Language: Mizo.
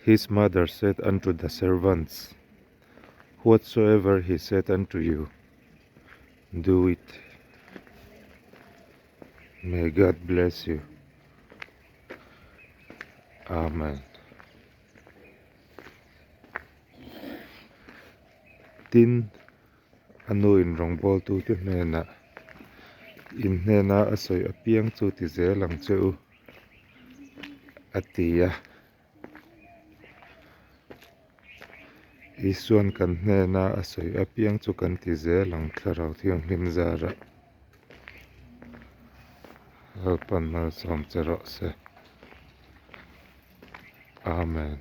His mother said unto the servants, Whatsoever he said unto you, do it. May God bless you. Amen. Tin, a nu in rawngbawltute hnenah, In hnena a sawi apiang chu ti zel ang che u, a ti a. Isuan kan hnena a sawi apiang chu kan ti zel ang Thlarau Thianghlim zarah. Lalpan malsawm che rawh se. Amen.